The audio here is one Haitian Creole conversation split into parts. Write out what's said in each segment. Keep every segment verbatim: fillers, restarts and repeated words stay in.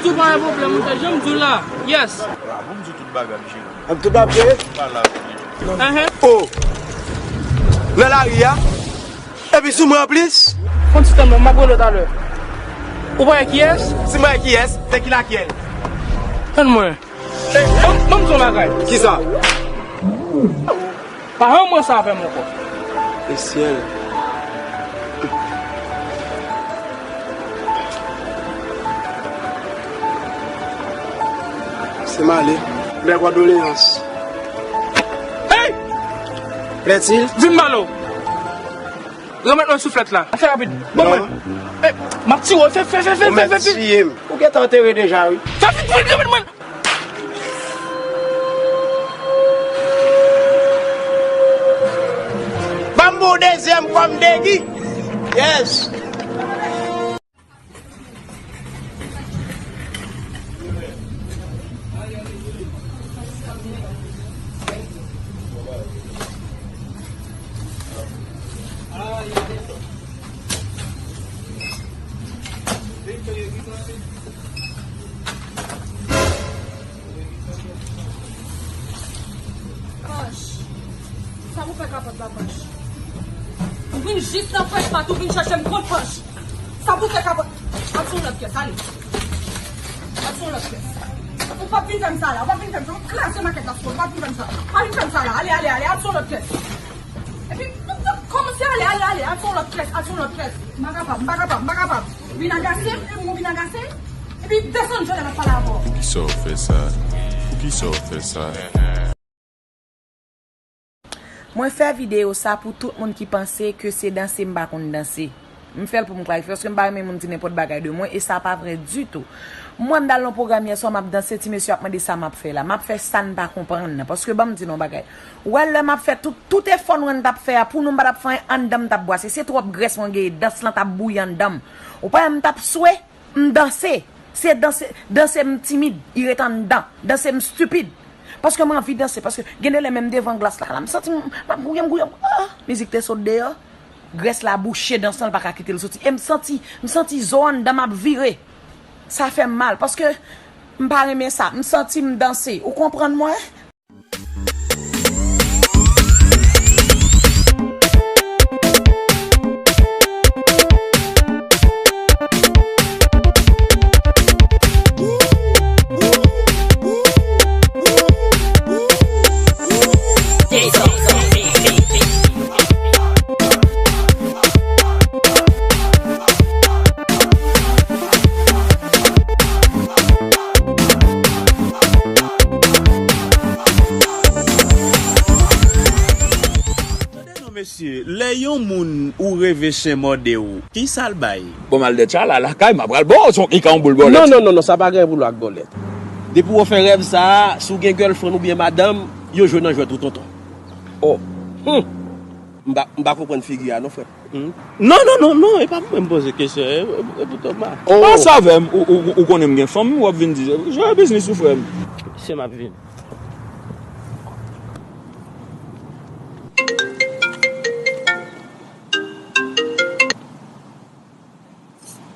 Tou pa gen pwoblèm, monchè, jan m di w la. Yes. Bravo, m di w tout bagay, m jere. Tout ap jere? M pale avèk li. Enhen. Oh! Nan lari a? Epi sou mwen anplis? Fon ti tann mwen, m ap rele w talè. Ou pa wè kiyès? Si mwen wè kiyès, c'est qui laquelle? Tann mwen. Ban m, ban m di w yon bagay. Kisa? Pa janm wè sa avè m ankò. Lesyèl. Se m ale. Mes condoléances. Hey! Plaît-il? Vin ba lo. Remèt mwen souflèt la. Fè rapid. Ban mwen. Eh, m ap tiye w. Fè, fè, fè, fè, fè, fè. Ou mèt tiye m. Ou gentan antere deja, wi. Fè vit, vit, remèt mwen. Ban m bon dezyèm kòm degi. Yes. Panch. Sa pou fè kapòt la, Panch? Ou vin jis nan French Pat, ou vin chèche m kont Panch. Sa pou fè kapòt? Al sou lòt pyès, ale. Al sou lòt pyès. Ou p ap vin fè m sa la, ou p ap vin fè m sa. M ap kraze makèt la sou ou, ou p ap vin fè m sa. Pa vin fè m sa la, ale, ale, ale, al sou lòt pyès. Epi, kòmanse ale, ale, ale, al sou lòt pyès, al sou lòt pyès. M pa kapab, m pa kapab, m pa kapab. Vin agase m, e m vin agase. Epi desann jodi a m ap pale avè w. Poukisa w fè sa? Poukisa w fè sa? Mwen fè videyo sa pou tout moun ki panse ke se danse m pa konn danse. M fè l pou m klarifye, paske m pa renmen moun di nenpòt bagay de mwen, e sa pa vre ditou. Mwen, m t al nan pwogram yè swa, m ap danse, ti mesye ap mande sa m ap fè la. M ap fè sa n pa konprann nan, paske ban m di nou yon bagay. Ou wè lè m ap fè tout, tout efò nou wè n t ap fè a, pou nou m pa t ap fè anyen, anndan m t ap bwase. Se twòp grès mwen genyen, dans lan t ap bouyi anndan m. Ou pa wè m t ap swe? M danse. Se danse, danse m timid, li ret anndan. Danse m stipid. Paske m anvi danse, paske gen de lè menm devan glas la, la, m santi m, m ap gouye, m gouye, ah, mizik te sot deyò. Grès la bouche dans lan, l pa ka kite l soti. E m santi, m santi zo anndan m ap vire. Sa fè m mal, paske m pa renmen sa. M santi m danse. Ou konprann mwen? Tande non, mesye, lè yon moun ou reve chen mòde w, kisa l bay? Bon, m al dètcha la, lakay, m ap pral ba w, se yon kika, yon boul bòlèt. Non, non, non, non, sa pa gen pou l ak bòlèt. Depi w fè rèv sa a, si w gen girlfriend oubyen madanm, yo jwe nan jwèt ou, tonton. Oh. Hmm. M pa, m pa konprann figi a, non, frè. Hmm. Non, non, non, non, e pa pou mwen m poze kesyon, e, e, e pou Toma. Oh. Pase avè m, ou, ou, ou konnen m gen fanm, w ap vin di, jere biznis ou, frè m. Se m ap vin.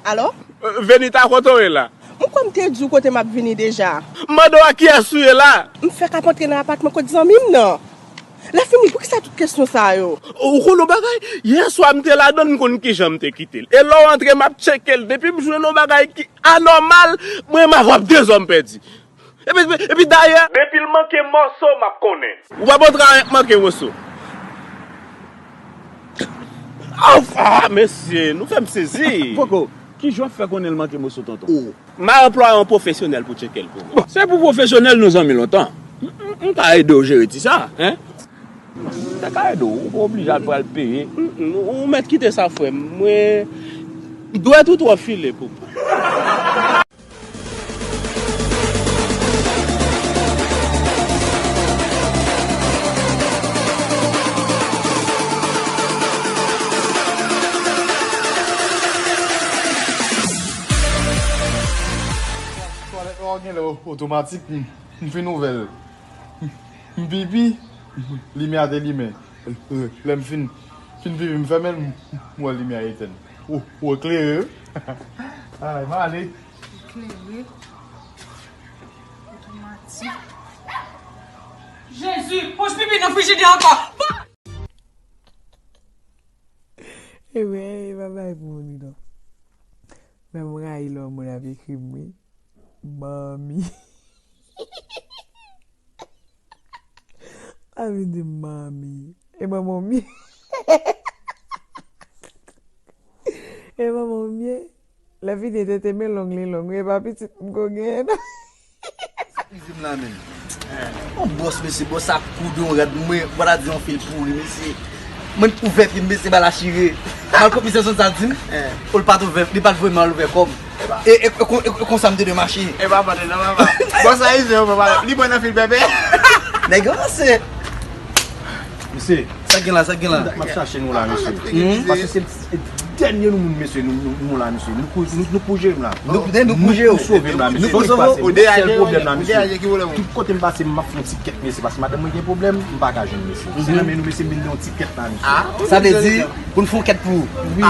Alo? Euh, Venita, kote w ye la? Mwen kwè m te di w kote m ap vini deja. M mande w a kiyès ou ye la? M fèk ap antre nan apatman kot zanmi m nan. Lè fini, poukisa tout kesyon sa yo? Ou konn yon bagay? Yè swa m te ladan l, m konn kijan m te kite l. E lè w antre, m ap tcheke l. Depi m jwenn yon bagay ki anòmal, mwen menm avè w ap de zòn pèdi. Epi, epi, epi dayè, depi l manke mòso, m ap konnen. Ou pa bon travay ak manke mòso. Ah, mesye, nou fè m sezi. Poko, kijan w ap fè konnen l manke mòso, tonton? Oh. M a anplwaye yon pwofesyonèl pou tcheke l pou mwen. Bon, se pou pwofesyonèl nou zanmi lontan. M, m, m ka ede w jere ti sa, en? M te ka ede w, ou pa oblije al pral peye. Mm, mm, ou mèt kite sa, frè m. Mwen, dwèt ou twò file pou mwen. Twalèt la gen lè otomatik, m, m fin ouvè l. M pipi, limyè a te limen. Lè m fin, fin pipi, m fèmen l, m wè limyè a etèn. Ou, ou eklere wi. Ay, m ale. Jezi, pòch pipi nan frijidè ankò. Ebyen, e pa bagay pou moun ri non. Men m rayi lè yon moun ap ekri m wi. Manmi. Ap vin di m manmi. E manman w m ye? E manman w m ye? Lè fini tete men long li long wi, e pa pitit m ko genyen non. Sa rive m la menm. Yon bòs mesye, bòs sa koud yon rad mwen, ou pa ta di yon fil pouri mesye. Mwen ouvè pye m mesye, bal la chire. Mal konpli se sonn sa di m. Ou l pa t ouvè, li pa t voye m al ouvè kò m. E, e, e, kon- e, e konsa m te dwe mache. E pa pale non papa. Bòs ayisyen yo papa. Li pran nan fil pèpè. Nèg yo ranse. Mesye, sa k gen la, sa k gen la? M ap chache nou la mesye. Paske se dènye nou moun mesye, nou, nou, nou la mesye. Nou pou, nou, nou pou jere m la. Nou, nou pou jere w. Nou sove m la mesye. Nou pou sove w. Sèl pwoblèm la mesye. Tout kote m pase m ap fè yon ti kèt mesye. Paske madanm mwen gen pwoblèm, m pa ka jwenn mesye. Se nan men nou mesye m vin gen yon ti kèt la mesye. Sa vle di, pou n fè yon kèt pou ou. Wi, men.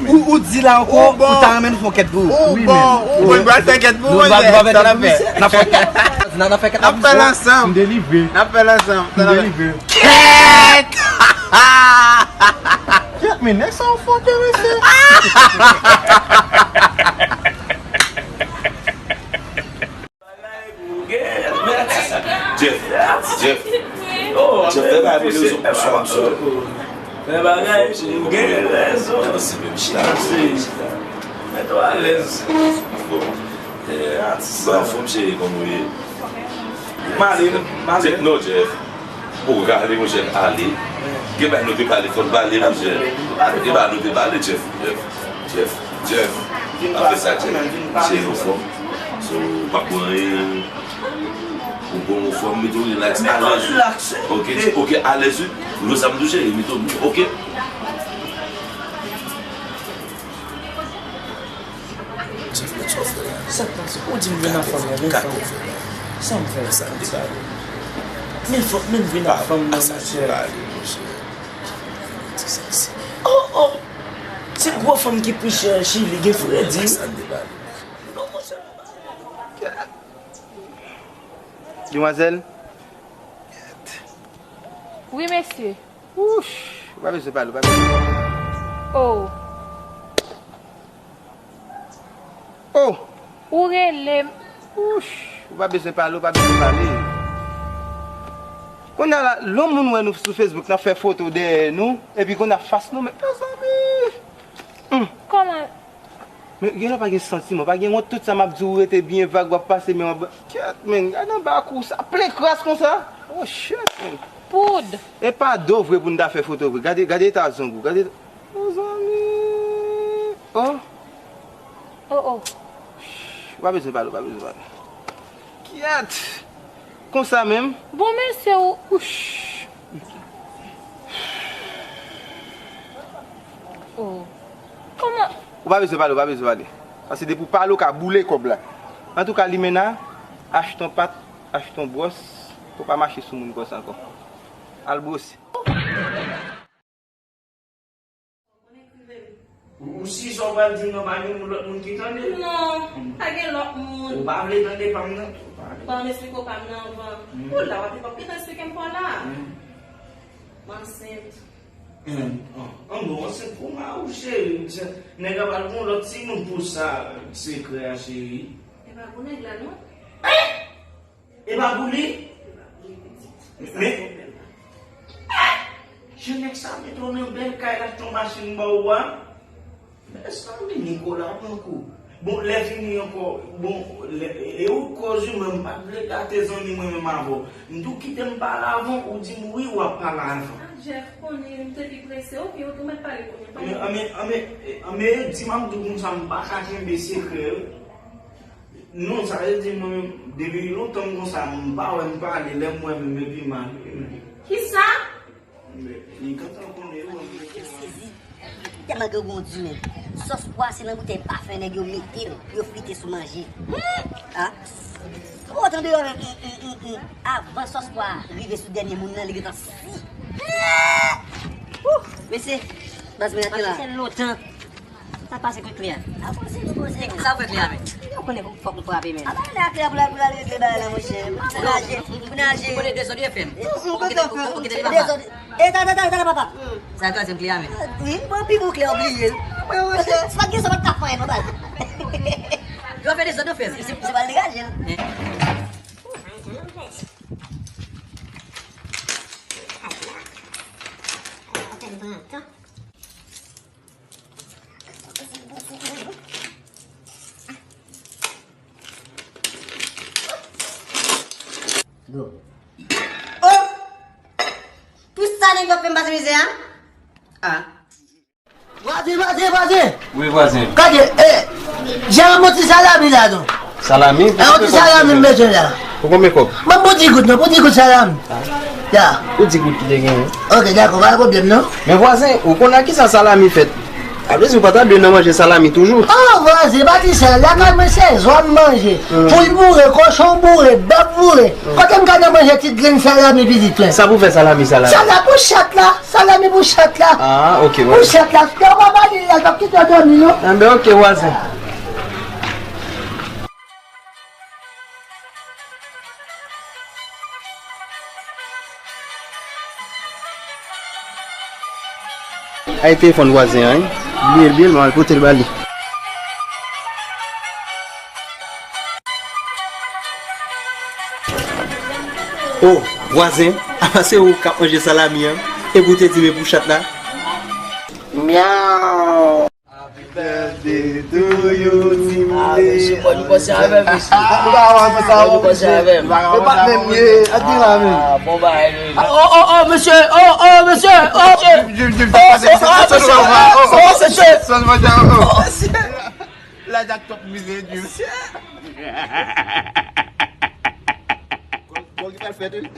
Ou, ou di la ankò, ou ta renmen n fè yon kèt pou ou. Wi, men. Ou bon, ou bon, nou pral fè kèt pou ou, nou pral fè kèt pou misye. N ap fè kèt. N ap fè kèt. N ap fè l ansanm. M delivre. N ap fè l ansanm. M delivre. Kèt! Kèt, men nèg sa yon fòkè, mesye. Jeff, Jeff, Jeff, fè bagay pou nou, sou, sou, sou. Fè bagay, ou gen rezon. Chita, chita. Mèt ou alèz. Bon. Bon, anfòm cheri, kòman ou ye? M ale, m ale. Jeff, non, Jeff. Ou ka ale, monchè, ale. Gen bagay nou te pale, fò n pale, monchè. Gen bagay nou te pale, Jeff, Jeff, Jeff, Jeff. Pa fè sa, Jeff. Cheri, ou fò. So, pa pran anyen. Ou bon, ou fò, mete w relax, alèz. Ok, ok, alèz wi. Ou wè sa m touche, mete w, ok. Jeff, men sa w fè la. Sa k pase? Ou di m vin nan fanm nan, vin fanm nan. Sa m fè? Sa m te pale. Men fòk men vin nan fanm nan, monchè. Sa m te pale, monchè. Ti seksi. Oh, oh! Se gwo fanm ki pi chè Chili, gen fredi. Sa m te pale. Non, monchè. Demwazèl? Wi, mesye. Wouch! Ou pa bezwen pale, ou pa bezwen pale. Oh! Oh! Ou rele m. Wouch! Ou pa bezwen pale, ou pa bezwen pale. Kounye a la, lè yon moun wè nou sou Facebook, n ap fè foto dèyè nou, epi kounye a fas nou, men, mezanmi! Kòman? Men, gen lè pa gen santiman, pa gen wont, tout sa m ap di w, ou rete byen vag, w ap pase men w ap, kèt, men, gade anba kou sa, plen kras konsa. Oh, shit, men. Poud. E pa do vre pou n ta fè foto vre. Gade, gade eta zong ou, gade. Mezanmi. Oh. Oh, oh. Ou pa bezwen pale, ou pa bezwen pale. Kèt. Konsa menm? Bon, mesye, ou. Wouch. Oh. Kòman? Ou pa bezwen pale, ou pa bezwen pale. Paske depi w pale, ou ka boule kòb la. Antouka, limena, achte yon pat, achte yon bwòs, pou w pa mache sou moun konsa ankò. Al bwose. Ou, ou si sa w pral di m nan pa gen moun, lòt moun ki tande? Non, pa gen lòt moun. Ou pa vle tande pa m nan? Ou pa vle. Ban m esplike w pa m nan anvan. Hmm. Ou la, w ap, w ap gentan esplike m pa w la. Hmm. M ansent. Hmm. An, an bon, ansent pou mari w, cheri. Nèg la pral gon lòt timoun pou sa, sekrè a, cheri. E pa pou nèg la, non. Eh! E pa pou li? Men, jan nèg sa mete w nan bèl kay la, achte yon machin ba w a. Mezanmi, Nicolas pran kou. Bon, lè fini ankò, bon, lè, e ou k koz wi, mwen m pa t vle gate zanmi mwen menm avè w. M di w kite m pale avè w, ou di m wi, w ap pale avè m. Ah, Jeff, konnen m te pi prese, ok, ou tou mèt pale kounye a. Anben, anben, anben, anben, di m ap di w konsa, m pa ka kenbe sekrè wi. Non, sa vle di mwen menm, depi lontan m konsa, m pa wè m pale, lè m wè menm epi mal. Kisa? Men, li gentan konnen, wi, mwen. Kèt sezi. Tèlman grangou di menm. Sòs pwa se nan boutèy pafen nèg yo mete l, yo frite sou manje. Hmm! Ah. Ou tande yo menm, hmm, hmm, hmm, hmm. Avan sòs pwa rive sou dènye moun nan, li gentan si. Hmm! Ouh! Mesye, baz mwen ap la. Sa fè lontan. Sa pase pou kliyan. Sa fè kliyan men. Yo konnen fòk nou frape men. Apa lè a kliyan pou l al regle bagay la monchè. Pou naje, pou naje. Kote dezòd yo fè m. Ou kote fè dezòd. E ta ta ta ta papa. Sa twazèm kliyan men. Wi, mwen pi bon kliyan bliye. Mwen monchè. Se pa gen sa pa t ka fè non bay. Yo fè dezòd yo fè. Se se pa degaje. Oh! Pou sa nèg yo ap fè m pase mizè a? Ah. Vwazen, vwazen, vwazen! Wi, vwazen. Gade, eh, jere yon ti salami la non. Salami? Eh, yon ti salami m bezwen la. Pou konbyen kòb? Ban m pou di goud non, pou di goud salami. Ya. Pou di goud ki te genyen. Ok, dakò, pa gen pwoblèm non. Men vwazen, ou konn ak kisa salami fèt? Sa vle di ou pa ta dwe nan manje salami toujou. Oh, vwazen, pa di sa, lakay mwen se zwa m manje. Poul boure, kochon boure, bèf boure. Kote m ka nan manje ti grenn salami pitit mwen? Sa pou fè salami, salami? Salami pou chat la, salami pou chat la. Ah, ok, vwazen. Pou chat la, yo pa ba li la, l p ap kite w dòmi non. Enben, ok, vwazen. Ay telefòn vwazen an, wi. Bliye l, bliye l, m al pote l ba li. Oh, vwazen, apa se ou k ap manje salami an? Epi ou te di men pou chat la? Myaw! Happy birthday to you, Timide. Ah, mesye, bon, nou panse avè m, mesye. Ah, nou pa avanse sa, bon, nou panse avè m. Nou pa avanse sa, bon, mesye. Ah, bon bagay, mesye. Ah, oh, oh, oh, mesye. Oh, oh, mesye. Oh, mesye. Jim, Jim, Jim, oh, oh, mesye. Oh, mesye. Oh, mesye. La jak twòp mize, Jim. Bon, ki pral fèt, wi.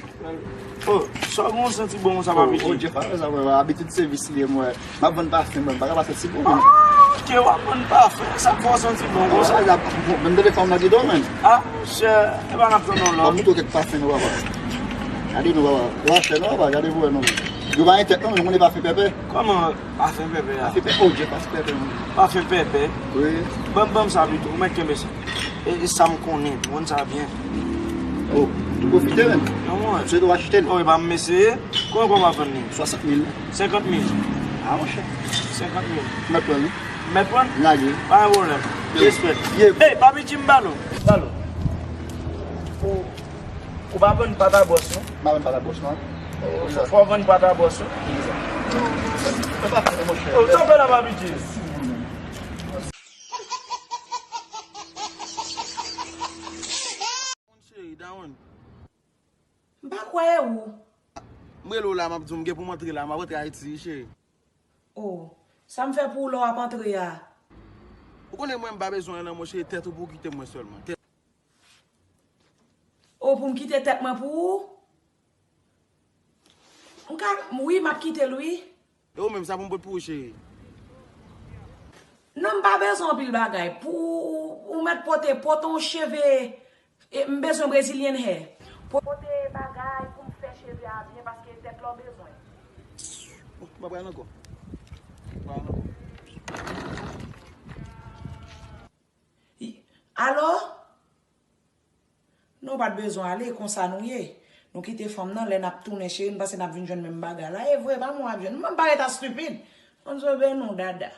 Oh, sa w gen yon santi bon konsa, papi Jim? Oh, Jeff, sa mwen, abitid sèvis li ye, mwen. M ap vann pafen, mwen, m pa ka pa santi bon, men. Ah, ok, w ap vann pafen, sa k fè w santi bon konsa? Ah, la, bon, men m tande fanm nan ki do, men. Ah, monchè, e pa n ap tann non, non. M ap montre w kèk pafen, nou, papa. Gade nou, papa. Ou achè, non, papa, gade pou wè, non. Yo pa gen tèt, non, men yo konnen pafen pèpè. Kòman? Pafen pèpè a. Pafen pèpè, oh, Jeff, pafen pèpè, mwen. Pafen pèpè? Wi. Ban m, ban m sa pito, ou mèt kenbe sa. E, e sa m konnen, m konn sa byen. Oh, tou pwofite, men. Non, mwen. Se tou achte l. Oh, e pa m eseye. Konbyen kòb w ap vann li? Swasant mil. Senkant mil. Ah, monchè. Senkant mil. Mèt pran, wi. Mèt pran? Lage. Pa gen pwoblèm. Respè. Ey, papi Jim, balo. Balo. Ou pa vann pata bòs, non? M pa vann pata bòs, non. Fò, fò w vann pata bòs, non? Ou tanpe la, papi Jim. Cheri, dawonn. M pa kwè ou. M rele w la, m ap di w, m gen pou m antre la, m ap antre Ayiti, cheri. Oh, sa m fè pou ou lè w ap antre a? Ou konnen mwen, m pa bezwen anyen nan men w, cheri, tèt ou pou w kite mwen sèlman. Tèt Oh, pou m kite tèt mwen pou ou? M ka, wi, m ap kite l, wi. E ou menm, sa pou m pote pou ou, cheri? Non, m pa bezwen anpil bagay. Pou ou, ou mèt pote, pote yon cheve, e, m bezwen Brazilian hair. Pote bagay pou m fè cheve a byen, paske tèt la w bezwen. Bon, m ap pral ankò. M ap pral ankò. Alo? Non, ou pa t bezwen ale, konsa nou ye. Nou kite fanm nan, lè n ap tounen, cheri, m panse n ap vin jwenn menm bagay la. E vre, pa mwen w ap jwenn. Mwen m pa ret a stupid. Konn zo ben nou, dada.